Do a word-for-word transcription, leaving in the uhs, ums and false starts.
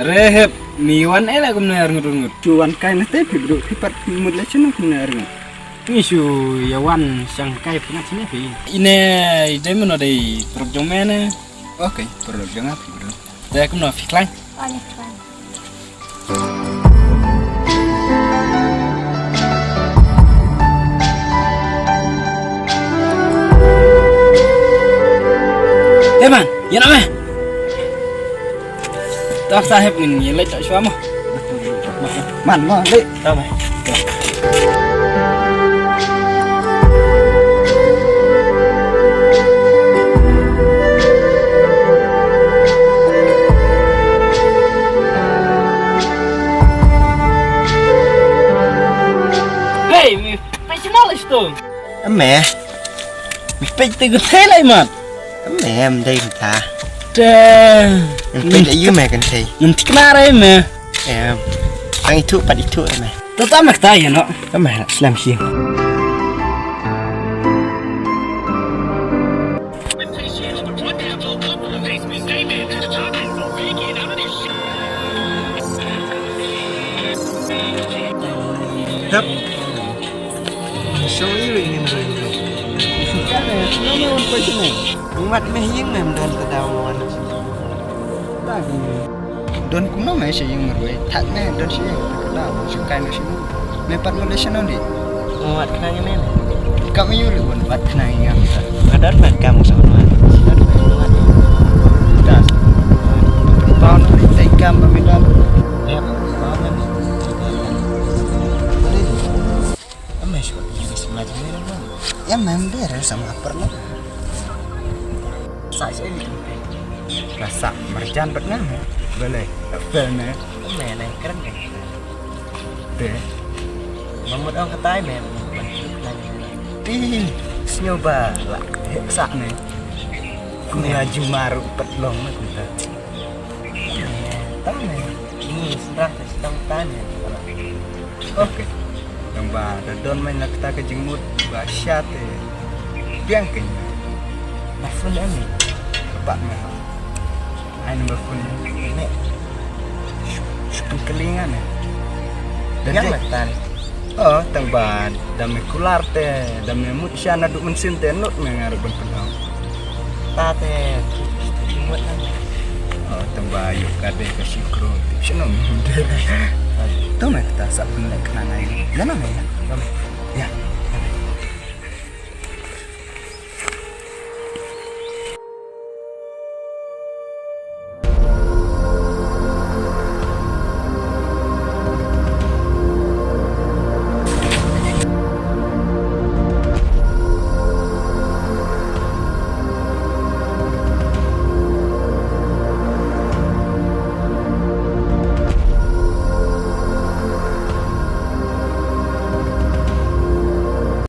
Rehep, mi wan ela kumne ar ngut ngut. Chu wan kai na te phi bru phi pat mut le chino kumne ar ngut. Ni shu ya wan shang kai pnat sini phi. Ine dai mano dai produk jong mene. Okay, produk jong phi bru. Dai kumno phi klang. Ani klang. Hey man, ïa na me. Tok sahib ngin ïa leit tok shwa mo. Man mo leit. Tama. Hey, mi peit na lei sto. Ame. Mi peit te gu thei lai mat. Ame, em dei ta. Te. Mi peit la yu me kan thei. Ngam tikna re me. Em. Ang itu pat itu ame. Tata me kta ya no. Ame, slem shi. Tep. Shong iri ngin ring. Kane, kane wan pa sini. Mat meh yin mem don ta daw wan. Lagi. Don kumno me shi ïing marwei. Thad me don shi ïing. Ka da shu kai me shi ïing. Me pat mo de shi non di. Wat khnang ïa me. Kam ïa u le bun wat khnang ïa me. Ka don me kam sa wan. Shi don me wan. Das. Pau no di tai kam ba me don. Yep. Pau me. Ame shu di sma jing me don. Ya me be re sama per lo. Sa shi ni. Rasa marjan bad nga me. Balei? Apel me. Me nang kren me. Te. Mamut ong katai me. Ih, snyo ba la. Sa ne. Ku la jumar pat long me kunta. Tang me. Ni sdang sdang tane. Okay. Tang ba da don mai na kata ka jingmut ba sha te. Biang ke ni. Ba phone em ni. Ba me. Ai number phone ni. Ne. Shupun kelingan ni. Yang te- matan. Oh, tang ba da me kular te, da me mut sha na duk mynsin te nut me ngarap ban pynang. Ta te, mut nang. Oh, tang ba yuk ka de ka shukru. Shano me mut. Tang me ta sa pun le kena ngai. Yana me ya. Ya.